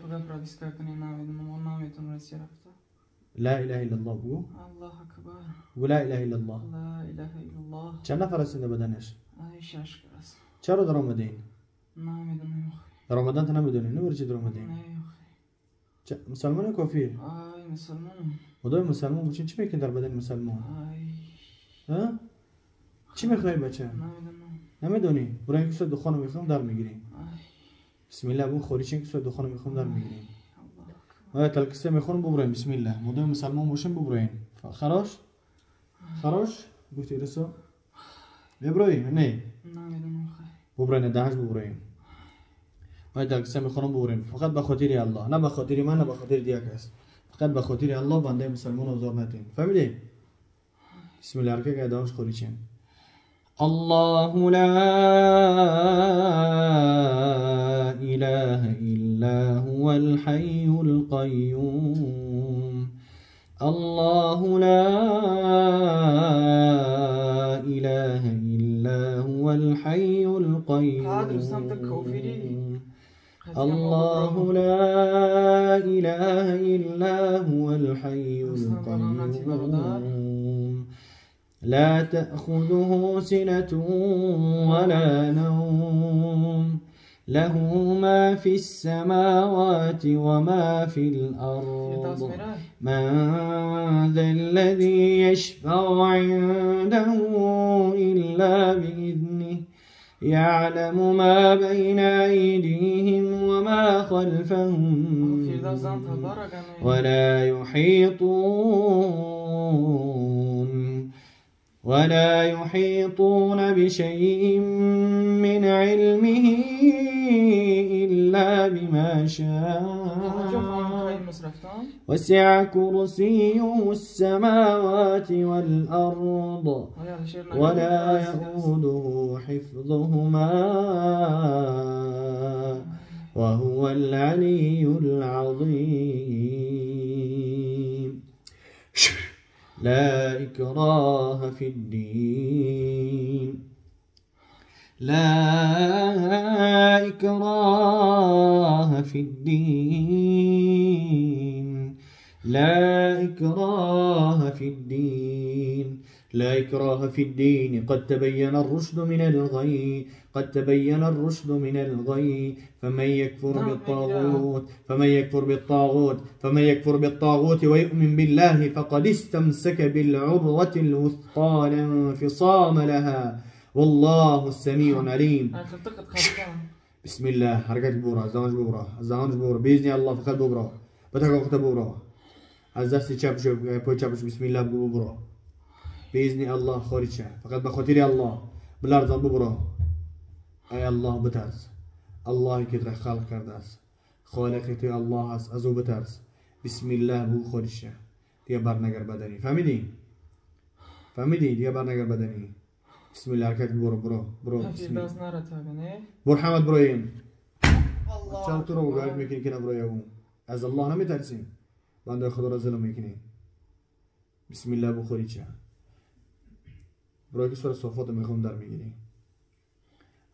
Фақат прописка кунӣ, намедонам, мо наметонам Россия рафта. لا اله الا الله بگو. الله اکبر. بگو لا اله الا الله. لا اله الا الله. چند نفر هستین در بدنش؟ ای شش کس. چرا در آمدین؟ نمیدونم. در آمدن تا نمیدونی، نه برای چی در آمدین؟ نه. مسلمان یا کافر؟ ای مسلمانم. خدای مسلمان باشین چی میکنی در بدن مسلمان؟ ای ها؟ چی میخوای بچه؟ نمیدونم. نمیدونی؟ برای اینکه سوی دخان میخوام در میگیریم. بسم الله بو خوریچین که سوی دخان میخوام در میگیریم. آیا تلکسه میخورم ببریم بسم الله. مدام مسلمان باشیم ببریم. خراش؟ خراش؟ گفتی رسو؟ ببریم نه؟ نمیدونم. ببریم دهش ببریم. آیا تلکسه میخورم ببریم. فقط به خاطر الله، نه به خاطر من، نه به خاطر دیگه کس. فقط به خاطر الله بنده مسلمان آزار ندین. فهمیدی؟ بسم الله هر که دانش خوریچین. الله لا إله إلا هو الحي القيوم. الله لا إله إلا هو الحي القيوم. الله لا إله إلا هو الحي القيوم. لا تأخذه سنة ولا نوم. له ما في السماوات وما في الأرض. من ذا الذي يشفع عنده إلا بإذنه. يعلم ما بين أيديهم وما خلفهم ولا يحيطون بشيء من علمه إلا بما شاء. وسع كرسيه السماوات والأرض ولا يؤوده حفظهما وهو العلي العظيم. لا إكراه في الدين. لا إكراه في الدين. لا إكراه في الدين. لا إكراه في الدين. قد تبين الرشد من الغي. قد تبين الرشد من الغي. فمن يكفر بالطاغوت فمن يكفر بالطاغوت فمن يكفر بالطاغوت ويؤمن بالله فقد استمسك بالعروة الوثقى لا انفصام لها والله السميع العليم. بسم الله. حركات بورا زانج بورا زانج بورا بإذن الله فقط بورا بتحقق بورا از دست چپش پای چپش بسم الله بگو بورا بإذن الله خارج شه. فقط به خاطر الله بلرزان ببرا. ای الله بترس. الله که تو خلق کرده است، خالق تو الله است، از او بترس. بسم الله بگو خارج شه. دیگه برنگر بدنی. فهمیدی؟ فهمیدی؟ دیگه برنگر بدنی. بسم الله حرکت برو برو برو. بسم الله برو حمد برو این. چرا تو رو گاهی میکنی که نبروی اون؟ از الله نمیترسیم. بنده خدا را ظلم میکنی. بسم الله بخوری چه؟ برای که سر صفات میخوام در میگیری.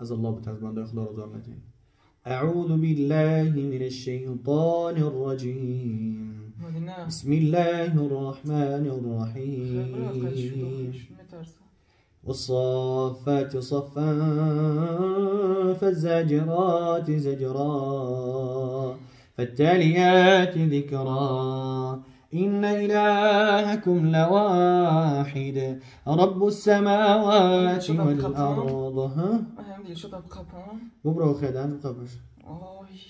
از الله بترس، بنده خدا را زار ندین. اعوذ بالله من الشیطان الرجیم. بسم الله الرحمن الرحیم. والصافات صفا فالزاجرات زجرا فالتاليات ذكرا. إن إلهكم لواحد رب السماوات والأرض. ها؟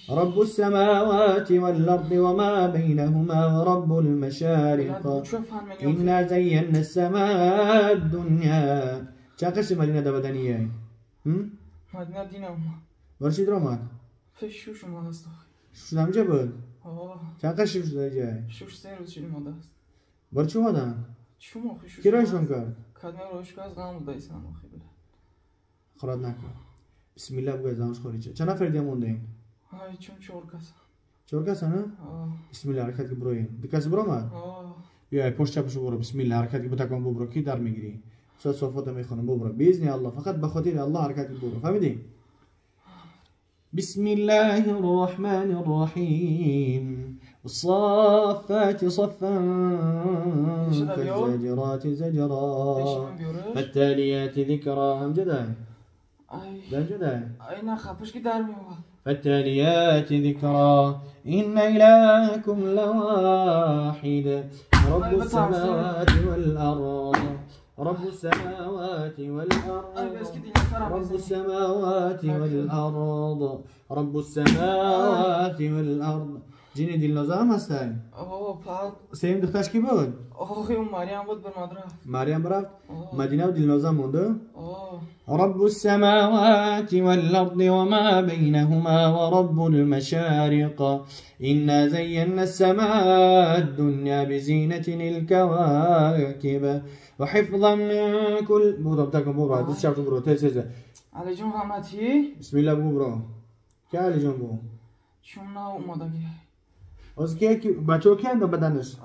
رب السماوات والأرض وما بينهما ورب المشارق. إنا زينا السماء الدنيا. چند قشت مدینه ده بدنیه؟ مدینه دینم. برای چی در آمد؟ شوش اومده است. شوش همینجا بود؟ چند قشت شوش ده جای؟ شوش 3 روز شد اومده است. برای چی اومدن؟ چون آخه شوش کی رایشون کرد؟ کدمه رایش کرد از غم بوده ایسان آخه بله. خراب نکن. بسم الله بگو از دانش خارجه. چند نفر دیگه مونده این؟ های چون 4 کس. 4 کس نه؟ بسم الله حرکت که برویم. دو کس برو آمد؟ بیا پشت چپشو برو. بسم الله حرکت که بتکان ببرو کی در میگیری؟ صفات میخونم ببرو باذن الله. فقط به خاطر الله حرکت برو. فهمیدی؟ بسم الله الرحمن الرحيم. الصافات صفا فالزاجرات زجرا فالتاليات ذكرا. هم جداي جداي اين خفش كدار ميوا. فالتاليات ذكرا. إن إلهكم لواحد. رب السماوات والأرض. رب السماوات والأرض. رب السماوات والأرض. رب السماوات والأرض. جيني دلنازا هم هستن؟ اوه پاد سیم دخترش کی بود؟ اوه مریم بود برماد رفت. مریم رفت؟ مدینه و دلنازا مونده؟ اوه. رب السماوات والأرض وما بينهما ورب المشارق. إنا زينا السماء الدنيا بزينة الكواكب وحفظا من كل بورا بتاكم بورا دست شعب برو تيز علي جون غمتي. بسم الله بورا کی علی جون بو چون نه اومدگی از کی کی بچو کی اند بدنش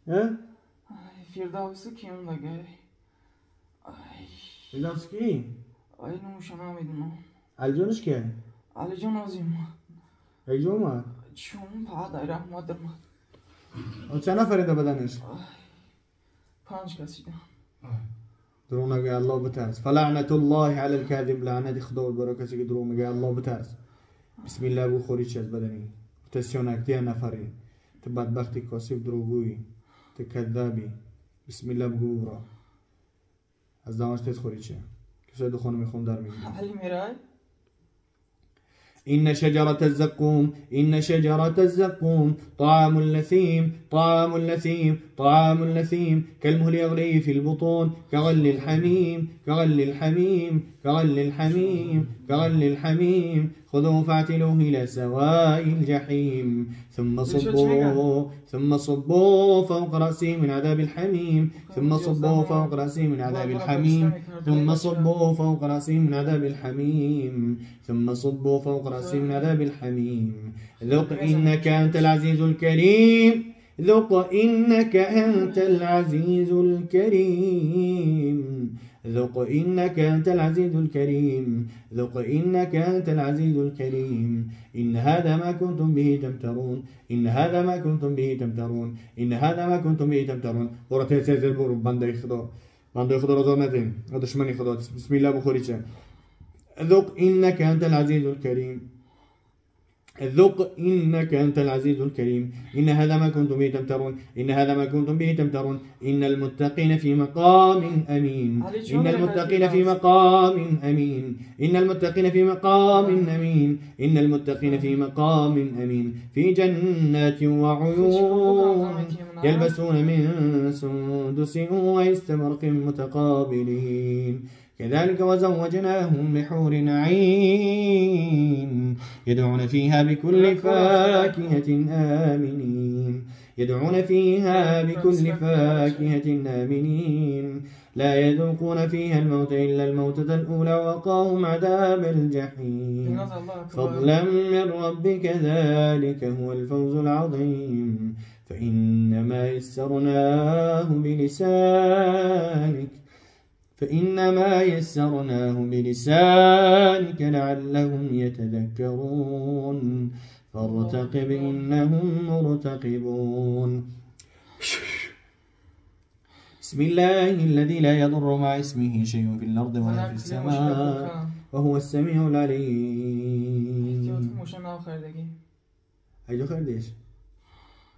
ای فردوس کی اومدگی ای فردوس کی ای نوش نمیدونم. علی جونش کیه؟ علی جون ازیم ای جون اومد چون پاد ای رحمت درمد. چند نفر اند بدنش؟ 5 کسی. دروغ نگه الله بترس. فلعنة الله على الكاذب. لعنت خدا و برکت که دروغ میگه الله بترس. بسم الله بو خوری چه از بدنی تسیونک تیه نفری تو بدبختی کاسب دروغگویی تو کذابی. بسم الله بگو برا از دماش تیز خوری چه کسای دو خانم میخوام در میگیرم. علی میرای. إن شجرة الزقوم. إن شجرة الزقوم طعام لثيم. طعام لثيم. طعام لثيم كالمهل يغلي في البطون كغل الحميم. كغل الحميم. كغل الحميم. كغل الحميم. خذوه فاعتلوه إلى سواء الجحيم ثم صبوه فوق رأسه من عذاب الحميم. ثم صبوه فوق رأسه من عذاب الحميم. ثم صبوه فوق رأسه من عذاب الحميم. ثم صبوه فوق رأسه من عذاب الحميم. ذق إنك أنت العزيز الكريم. ذق إنك أنت العزيز الكريم. ذق إنك أنت العزيز الكريم. ذق إنك أنت العزيز الكريم. إن هذا ما كنتم به تمترون. إن هذا ما كنتم به تمترون. إن هذا ما كنتم به تمترون. برو تیز برو بنده خدا بنده خدا را ندین دشمنی خدا. بسم الله بخوری چه. ذق إنك أنت العزيز الكريم. ذق إنك أنت العزيز الكريم. إن هذا ما كنتم به تمترون. إن هذا ما كنتم به تمترون. إن المتقين في مقام أمين. إن المتقين في مقام أمين. إن المتقين في مقام أمين. إن المتقين في مقام أمين. في جنات وعيون يلبسون من سندس واستبرق متقابلين. كذلك وزوجناهم بحور عين يدعون فيها بكل فاكهة آمنين. يدعون فيها بكل فاكهة آمنين. لا يذوقون فيها الموت إلا الموتة الأولى وقاهم عذاب الجحيم. فضلا من ربك ذلك هو الفوز العظيم. فإنما يسرناه بلسانك فإنما يسرناه بلسانك لعلهم يتذكرون. فارتقب إنهم مرتقبون. بسم الله الذي لا يضر مع اسمه شيء في الأرض ولا في السماء وهو السميع العليم. ایجا خریدیش؟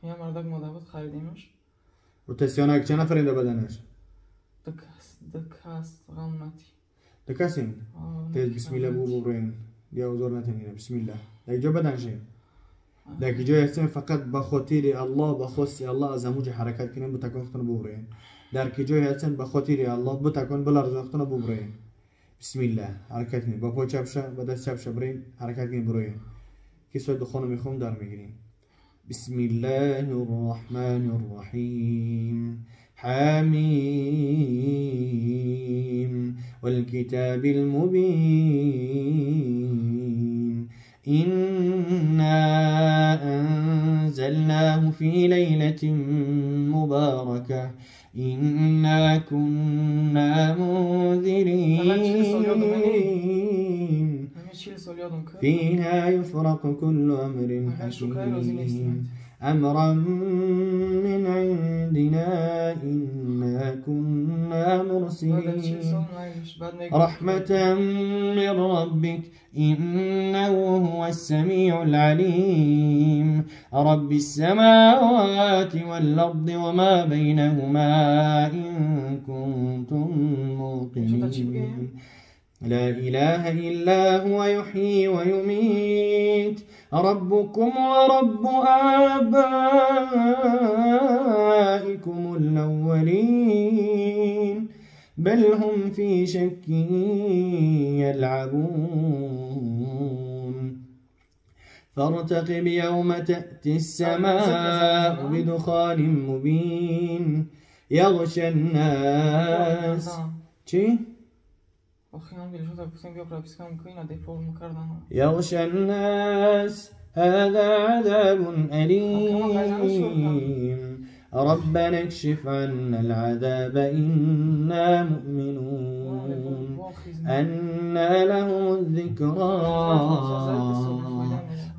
یه مردک مدابت خریدیمش. و تسیانک چند نفر بدنش؟ دکاس غمناتی. دکاسین؟ بسم الله بو بروین. بیا حضور نتنینه. بسم الله. در جا بدن شه. در جای هستن فقط به خاطر الله به خواست الله از همونجا حرکت کنیم بتکون خودتون ببرین. در جای هستن به خاطر الله بتکون بلرزون خودتون ببرین. بسم الله حرکت کنیم. با پای چپ شه با دست چپ شه برین حرکت کنیم بروین. کسای دخانو میخوام در میگیریم. بسم الله الرحمن الرحیم. حميم والكتاب المبين. إنا أنزلناه في ليلة مباركة إنا كنا منذرين. فيها يفرق كل أمر حكيم أمرا من عندنا إنا كنا مرسلين رحمة من ربك إنه هو السميع العليم رب السماوات والأرض وما بينهما إن كنتم موقنين لا إله إلا هو يحيي ويميت ربكم ورب آبائكم الأولين بل هم في شك يلعبون فارتقب يوم تأتي السماء بدخان مبين يغشى الناس يغشى الناس هذا عذاب أليم ربنا اكشف عنا العذاب إنا مؤمنون أنى لهم الذكرى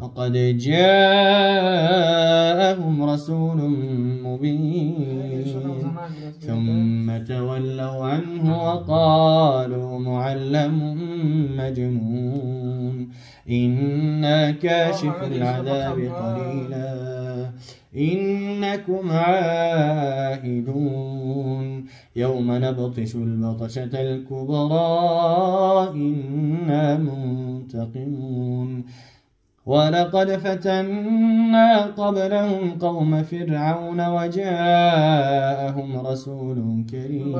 وقد جاءهم رسول مبين ثم تولوا عنه وقالوا معلم مجنون إنا كاشف العذاب قليلا إنكم عائدون يوم نبطش البطشة الكبرى إنا منتقمون ولقد فتنا قبلهم قوم فرعون وجاءهم رسول كريم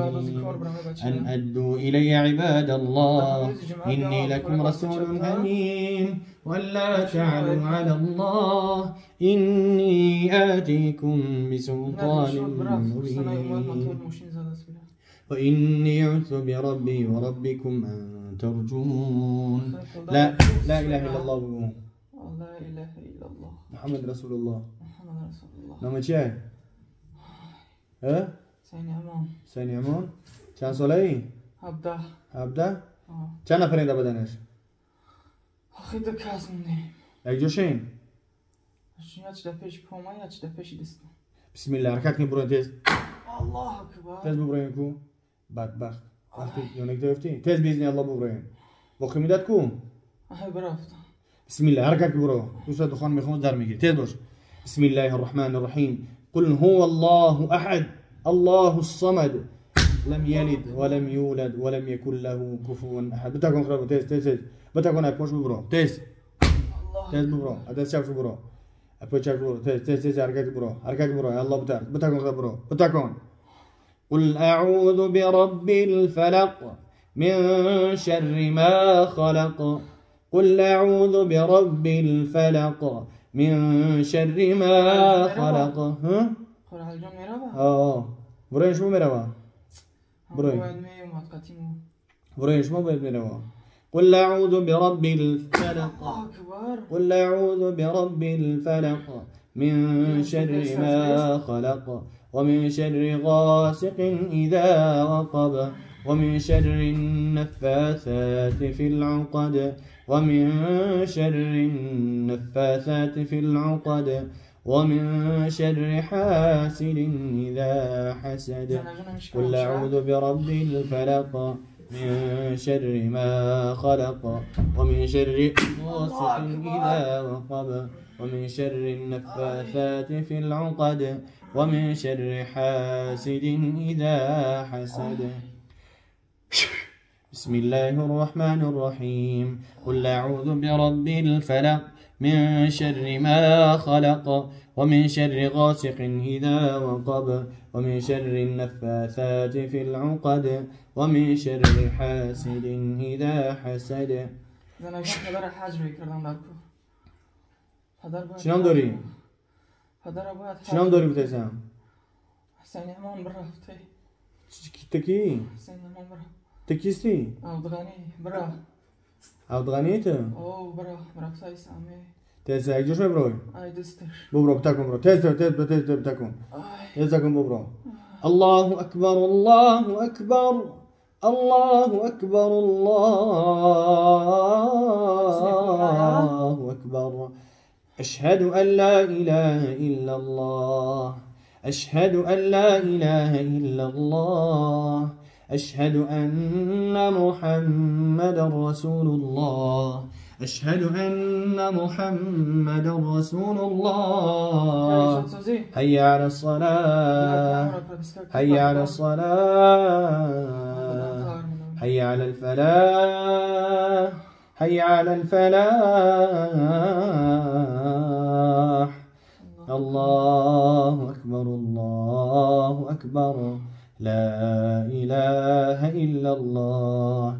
أن أدوا إلي عباد الله إني لكم رسول أمين ولا تعلوا على الله إني آتيكم بسلطان مبين وإني عذت بربي وربكم أن ترجمون. لا لا إله إلا الله لا إله إلا الله محمد رسول الله محمد رسول الله. نام چیه؟ ها؟ سینی امان. سینی امان. چند ساله ای؟ 17. 17؟ چند نفرین در بدنش؟ آخه دو کس موندیم. یک جوشین؟ یا چه پیش پوما یا چه پیش دستم. بسم الله حرکت کن برو تیز. الله اکبر. تیز ببرین کو بدبخت. وقتی یونک گرفتی تیز بیزنی الله ببرین. باقی میداد کو؟ آه برفتم. بسم الله حرکت برو. دوست دخان میخوام در میگیری. تیز باش. بسم الله الرحمن الرحیم. قل هو الله احد الله الصمد لم يلد ولم يولد ولم يكن له كفوا احد. بتاكون خراب تیز تیز تیز. بتاكون پاش ببرو تیز. تیز ببرو. دست چپش برو. پای چپ برو. تیز تیز تیز حرکت برو. حرکت برو. الله بتر. بتاكون خراب برو. بتاكون. قل اعوذ برب الفلق من شر ما خلق. قل اعوذ برب الفلق من شر ما خلق. ها؟ آه برای شما میروم. برای شما باید میروم. قل اعوذ برب الفلق. قل اعوذ برب الفلق من شر ما خلق ومن شر غاسق اذا وقب ومن شر النفاثات في العقد ومن شر النفاثات في العقد ومن شر حاسد إذا حسد. قل أعوذ برب الفلق من شر ما خلق ومن شر غاسق إذا وقب ومن شر النفاثات في العقد ومن شر حاسد إذا حسد. بسم الله الرحمن الرحيم. قل أعوذ برب الفلق من شر ما خلق ومن شر غاسق إذا وقب ومن شر النفاثات في العقد ومن شر حاسد إذا حسد. چنام داری؟ چنام داری بتایسم؟ حسین امان برفته. تکی؟ حسین امان برفته. تکیستی؟ عبدالغنی برا. عبدالغنی تو؟ او برا برا سامي. تیز یک جوش ببروی. ای دستش. ببرو بتاکن برو. تیز تیز تیز بتاکن. تیز تاکن ببرو. الله اکبر الله اکبر الله أكبر الله أكبر. أشهد أن لا إله إلا الله. أشهد أن لا إله إلا الله. أشهد أن محمدا رسول الله. أشهد أن محمدا رسول الله. هيا على الصلاة. هيا على الصلاة. هيا على الفلاح. هيا على الفلاح. الله أكبر الله أكبر. لا إله إلا الله.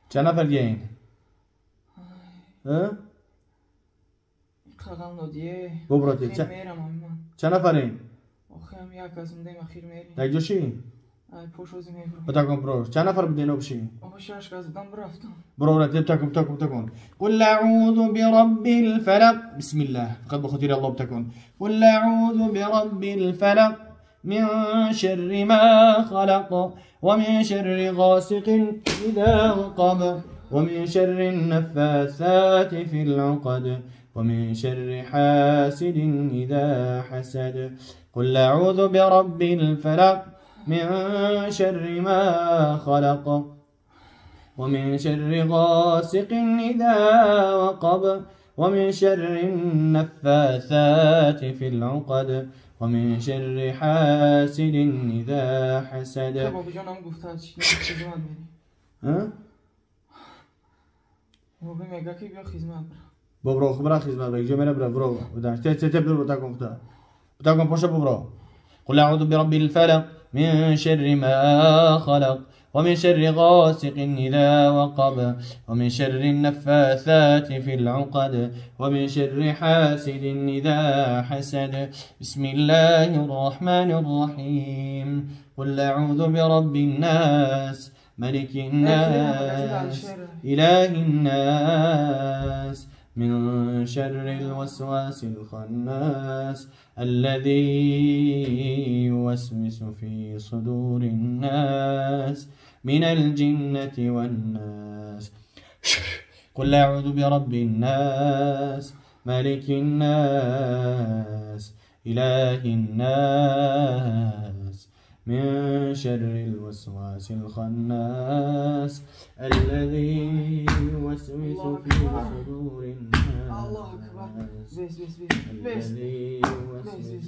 چند نفر دیگه؟ ها؟ قدم دادیه. ببراتی چند نفرین؟ آخه هم یک از اون دیم اخیر میریم. در جا چی؟ ای پوش روزی میبرم. بتاکن برو. چند نفر بودین آبشی؟ آقا شش کس بودم برفتم. برو برو تکن تکن تکن. قل اعوذ برب الفلق. بسم الله. فقط بخاطر الله بتکن. قل اعوذ برب الفلق من شر ما خلق ومن شر غاسق إذا وقب ومن شر النفاثات في العقد ومن شر حاسد إذا حسد. قل أعوذ برب الفلق من شر ما خلق ومن شر غاسق إذا وقب ومن شر النفاثات في العقد ومن شر حاسد إذا حسد. بابا جانم گفت چی خدمت میری؟ ها؟ بابا میگه که بیا خدمت برو. بابا خبره خدمت برو. اینجا میره برو برو. ته ته ته برو تاکن خدا. تاکن پاشو برو. قل اعوذ برب الفلق من شر ما خلق ومن شر غاسق إذا وقب ومن شر النفاثات في العقد ومن شر حاسد إذا حسد. بسم الله الرحمن الرحيم. قل أعوذ برب الناس ملك الناس إله الناس من شر الوسواس الخناس الذي يوسوس في صدور الناس من الجنة والناس. قل أعوذ برب الناس ملك الناس إله الناس من شر الوسواس الخناس الذي يوسوس في صدور الناس. الله أكبر. بس بس بس الذي يوسوس في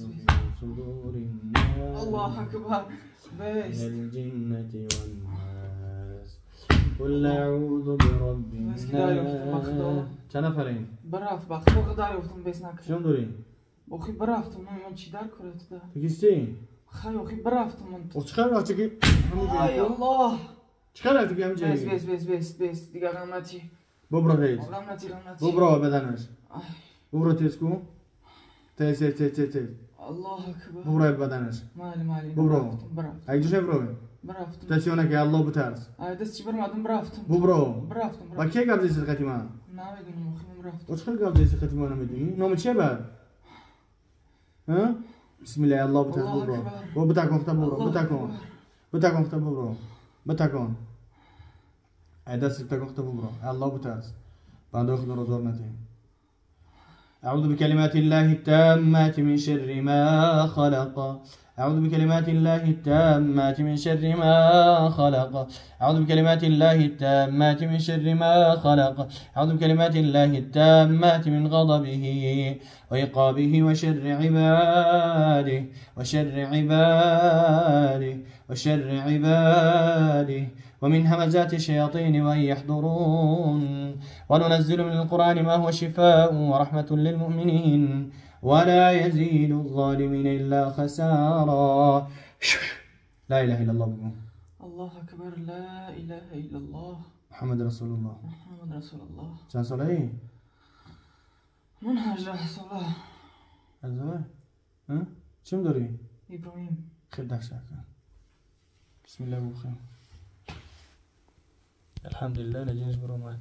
صدور الناس. الله أكبر. بس من الجنة والناس. قل أعوذ برب الناس. چند نفرین؟ برفت بخت خو دریافتم بس نکن. چون داری؟ آخی برفتم من چی در کرد ده؟ تو کیستی؟ خیلی آخی برفتم من. او چیکار رفتی که؟ ای الله. چیکار رفتی که همینجوری؟ بس بس بس بس بس دیگه غمتی. ببرو تیز. غمتی غمتی. ببرو بدنش. ببرو تیز کو. تیز تیز تیز تیز. الله اکبر. ببرو بدنش. مالی مالی. ببرو. برفتم. ای جوش برو. برفتم. تاسیونه که الله بترس. ای دست چی برمادم برفتم. ببرو. برفتم. با کی گفتی خطی من؟ نمیدونم آخی من رفتم. او چیکار گفتی خطی من نمیدونی؟ نام چیه بعد؟ ها؟ بسم الله الله بترس ببرو. بابا بتکن خطا ببرو. بتکن. بتکن خطا ببرو. بتکن. ای دست بتکن خطا ببرو. الله بترس. بنده خدا رو زور ندیم. أعوذ بكلمات الله التامات من شر ما خلق. أعوذ بكلمات الله التامات من شر ما خلق. أعوذ بكلمات الله التامات من شر ما خلق. أعوذ بكلمات الله التامات من غضبه وعقابه وشر عباده وشر عباده وشر عباده ومن همزات الشياطين وأن يحضرون. وننزل من القرآن ما هو شفاء ورحمة للمؤمنين ولا يزيد الظالمين إلا خسارا. لا إله إلا الله. الله أكبر. لا إله إلا الله محمد رسول الله. محمد رسول الله. چند ساله ای؟ من 18 ساله. 18 ساله؟ ها؟ چیم داری؟ ابراهیم. خیلی دست کن. بسم الله بخیر. الحمد لله نجینش برآمد.